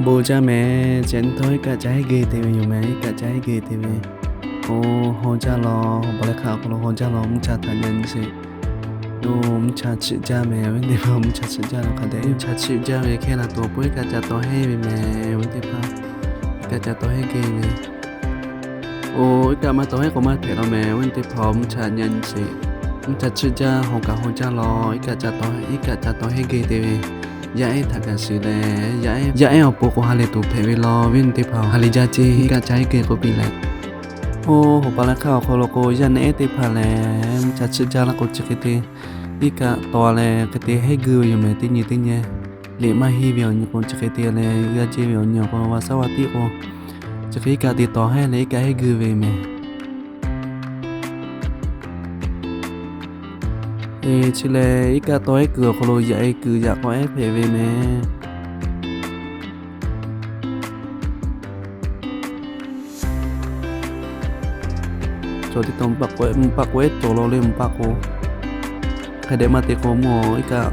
Bon jaˇ mehˍ, chi nyi htawˇ iˉ kaˆ ca hehnˇ geh te ve yoˬ mehˍ, iˉ kaˆ ca hehnˇ geh te ve. Oˇ, haw jaˇ law, awˬ pa leh hk'aˆ awˬ hk'aw lo haw jaˇ law, mvuhˇ cha htaꞈ nyi nyi sheˍ. Oˇ, mvuhˇ cha chiˆ jaˇ mehˍ, awˬ viˉ teˇ hpaˍ, mvuhˇ cha chiˆ jaˇ law hk'a dehꞈ. Mvuhˇ cha chiˆ jaˇ ve hkehˇ la tuˬ awˬ pon iˉ kaˆ ca taw hehnˇ ve mehˍ, awˬ viˉ teˇ hpaˍ. Iˉ kaˆ ca taw hehnˇ geh ve. Oˇ, iˉ kaˆ maˇ taw hehnˇ k'o maˇ hpehꞈ law mehˍ, awˬ viˉ teˇ hpaˍ, mvuhˇ cha nyi nyi sheˍ. Mvuhˇ cha chiˆ jaˇ, haw kaꞈ haw jaˇ law, iˉ kaˆ ca taw, iˉ kaˆ ca taw hehnˇ geh te ve. Yaˇ ehˉ htaꞈ kaꞈ shiˍ leh, yaˇ ehˉ awˬ pon k'o ha lehˬ tuˬ hpehꞈ ve law, awˬ viˉ teˇ hpaˍ, ha lehˬ jaˇ ceˇ, iˉ kaˆ ca hehnˇ geh k'oˆ piˇ leh. Oˇ, awˬ pa leh hk'aˆ awˬ hk'aw lo k'o yaˇ nehˬ ehˉ teˇ hpaˍ lehˬ, mvuhˇ cha chiˆ jaˇ laˇ k'o chi hk'e te iˉ kaˆ taw leh hk'e te hehnˇ geu ve yoˬ mehˍ, teˇ nyi teˇ nyi. Liꞈ maˇ henˇ ve awˬ nyi k'o chi hk'e te leh g'a jehˇ ve awˬ nyi awˬ hk'aw lo va saˉ va tiˉ k'o, chi hk'e iˉ kaˆ te taw hehnˇ leh iˉ kaˆ hehnˇ geu ve mehˍ. Eˬ, chi lehˬ iˉ kaˆ taw hehnˇ kuiˬ awˬ hk'aw lo yaꞈ e kuiˬ yaꞈ k'aw ehˉ hpehꞈ ve mehˍ. Cawˬ teˇ taw mvuhˇ paˆ k'o ehˉ cawˬ law le, mvuhˇ paˆ k'o hk'e dehꞈ maˇ te k'o mvuhˇ iˉ kaˆ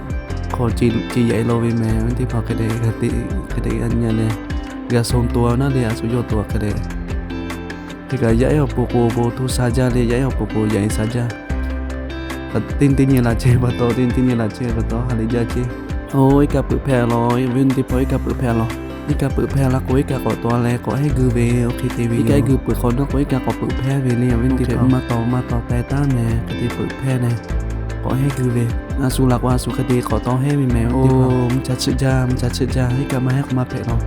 hk'aw ce yaꞈ e law ve mehˍ, awˬ viˉ teˇ hpaˍ, hk'e dehꞈ g'a te, hk'e dehꞈ g'a nyi leh g'a so to naˉ le, a shu yawˇ to hk'e dehꞈ. Hk'e kaꞈ yaˇ ehˉ awˬ pon k'o bon htoˇ sha jaˇ le, yaˇ ehˉ awˬ pon k'o yaꞈ e sha jaˇ. Teˇ nyi teˇ nyi laˬ chehˇ pa taw, teˇ nyi teˇ nyi laˬ chehˇ pa taw ha leh jaˇ ceˇ. Oˇ, iˉ kaˆ peuꞈ hpehˇ law, awˬ viˉ teˇ hpaˍ, iˉ kaˆ peuꞈ hpehˇ law. Iˉ kaˆ peuꞈ hpehˇ laˇ k'o iˉ kaˆ k'awꞈ taw leh k'awꞈ hehnˇ geu ve, oˇ hk'e te ve. Iˉ kaˆ geu peuꞈ hk'awꞈ nawˉ k'o iˉ kaˆ k'awꞈ peuꞈ hpehˇ ve le, awˬ viˉ teˇ hpaˍ. Maˇ taw maˇ taw pehˇ taˉ mehˍ, hk'e te peuꞈ hpehˇ leh k'awꞈ hehnˇ geu ve. A shu laˬ k'o a shu hk'e te k'awꞈ taw hehnˇ ve mehˍ, awˬ viˉ teˇ hpaˍ. Mvuhˇ cha chiˆ jaˇ, mvuhˇ cha chiˆ jaˇ, iˉ kaˆ maˇ hehnˇ k'o maˇ hpehꞈ law.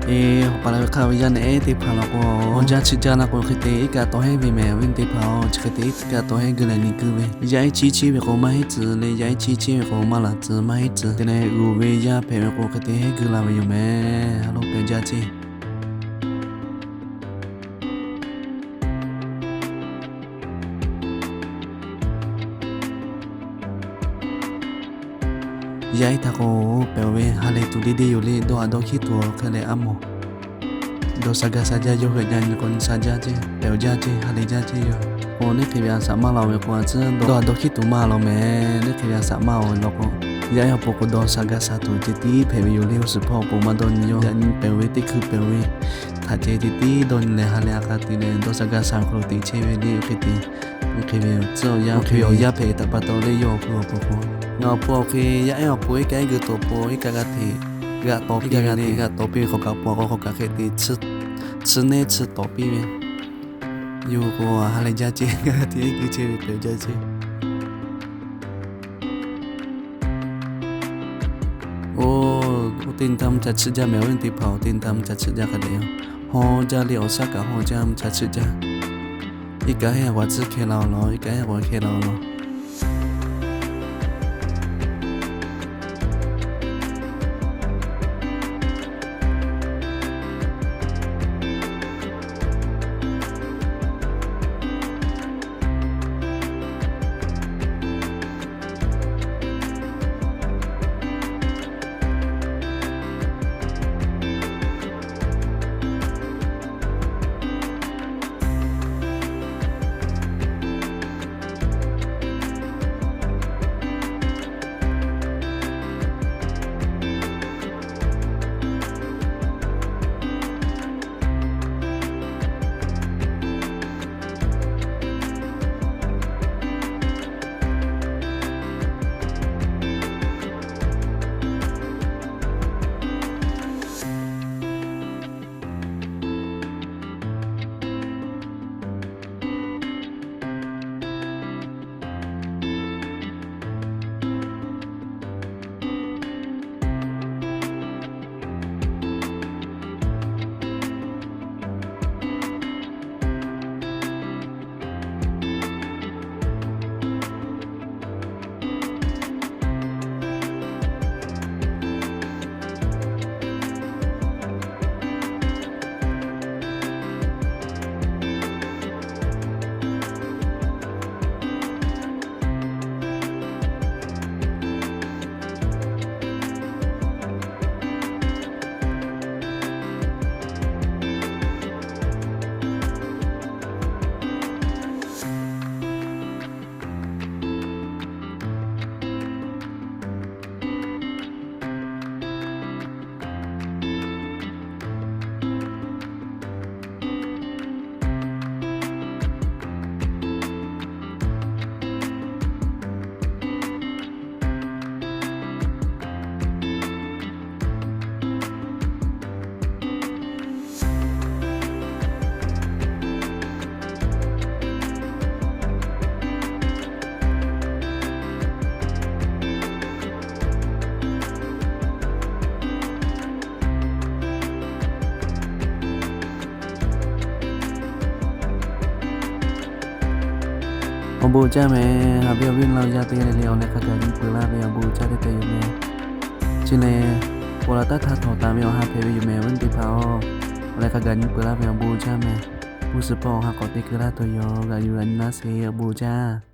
Eˬ, awˬ pa leh ve hk'aˆ ve yaˇ nehˬ ehˉ teˇ hpaˍ law k'o, awˬ jaˇ chiˆ jaˇ laˇ k'o hk'e te iˉ kaˆ taw hehnˇ ve mehˍ, awˬ viˉ teˇ hpaˍ-oˬ. Chi hk'e te iˉ kaˆ taw hehnˇ geu leh nyi geu ve. Yaˇ ehˉ chiˉ chiˉ ve k'o maˇ hehnˇ tcuh le, yaˇ ehˉ chiˉ chiˉ ve k'o maˇ laˬ tcuh, maˇ hehnˇ tcuh. Te leh g'uˬ ve yaˇ hpehꞈ ve k'o hk'e te hehnˇ geu la ve yoˬ mehˍ. A lo pehˬ jaˇ ceˇ. Yaˇ ehˉ htaꞈ k'o pehˬ ve ha lehˬ tuˬ deˇ deˇ yoˬ le, dawˇ haꞈ dawˇ hkiˉ tuˬ hk'e leh a mawˬ. Dawˇ sha gaˇ sha jaˇ, yawˇ hui nyi k'o nyi sha jaˇ ceˇ, pehˬ jaˇ ceˇ, ha lehˬ jaˇ ceˇ yoˬ. K'o neˇ hk'e ve a shaꞈ maˇ la ve k'o a tcuhˉ dawˇ haꞈ dawˇ hkiˉ tuˬ maˇ law mehˍ, neˇ hk'e ve a shaꞈ maˇ oˬ law k'o, yaˇ ehˉ awˬ pon k'o dawˇ sha gaˇ sha tuˬ ceh tiˉ hpehꞈ ve yoˬ le. Oˇ suhˍ hpawˇ awˬ pon maˇ dawˇ nyi, yawˇ yaꞈ nyi pehˬ ve teˇ hkui pehˬ ve htaꞈ ceh ceh tiˉ dawˇ nyi leh ha lehˬ a k'a te leh dawˇ sha gaˇ sha ve hk'aw lo teꞈ chehˇ ve le. Oˇ hk'e te, oˇ hk'e ve tcuhˉ awˬ yanˇ, oˇ hk'e ve awˬ yanˇ hpehꞈ taˍ pa taw le, yawˇ awˬ pon awˬ pon k'o, ngaˬ awˬ pon awˬ hk'e yaˇ ehˉ awˬ pon iˉ kaˆ g'a hteꞈ g'aꞈ tawˍ piˇ ve le. G'aꞈ tawˍ piˇ ve hk'aw kaꞈ pon k'o hk'aw kaꞈ hk'e te tsuhˇ neˇ tsuhˇ tawˍ piˇ ve yoˬ k'o, ha lehˬ jaˇ ceˇ, g'a hteꞈ g'aꞈ chehˇ ve pehˬ jaˇ ceˇ. Oˇ, oˇ teˇ nyi htaˇ mvuhˇ cha chiˆ jaˇ mehˍ, awˬ viˉ teˇ hpaˍ, oˇ teˇ nyi htaˇ mvuhˇ cha chiˆ jaˇ hk'a dehꞈ yoˬ. Haw jaˇ le, awˬ shaˉ kaꞈ haw jaˇ, mvuhˇ cha chiˆ jaˇ. Iˉ kaˆ hehnˇ k'o a tcuhˉ hkeh la-oˬ law, iˉ kaˆ hehnˇ k'o hkeh la-oˬ law. Bon jaˇ mehˍ. Haꞈ ve awˬ viˉ awˬ nyi laˇ yaˇ teˇ g'aˇ le le, awˬ leh hk'a gaˬ nyi peuˬ laˇ ve awˬ bon jaˇ teˇ te yoˬ mehˍ. Chi lehˬ, ponˬ laˬ taˉ htaˇ htawˍ taˍ ve awˬ ha hpehꞈ ve yoˬ mehˍ. Awˬ viˉ teˇ hpaˍ-oˬ, awˬ leh hk'a gaˬ nyi peuˬ laˇ ve awˬ bon jaˇ mehˍ. G'uˇ suhˍ hpawˇ awˬ ha k'awꞈ te keu laˇ tuˬ yoˬ. G'aꞈ yuˬ g'aꞈ nyi laˇ sheˍ, awˬ bon jaˇ.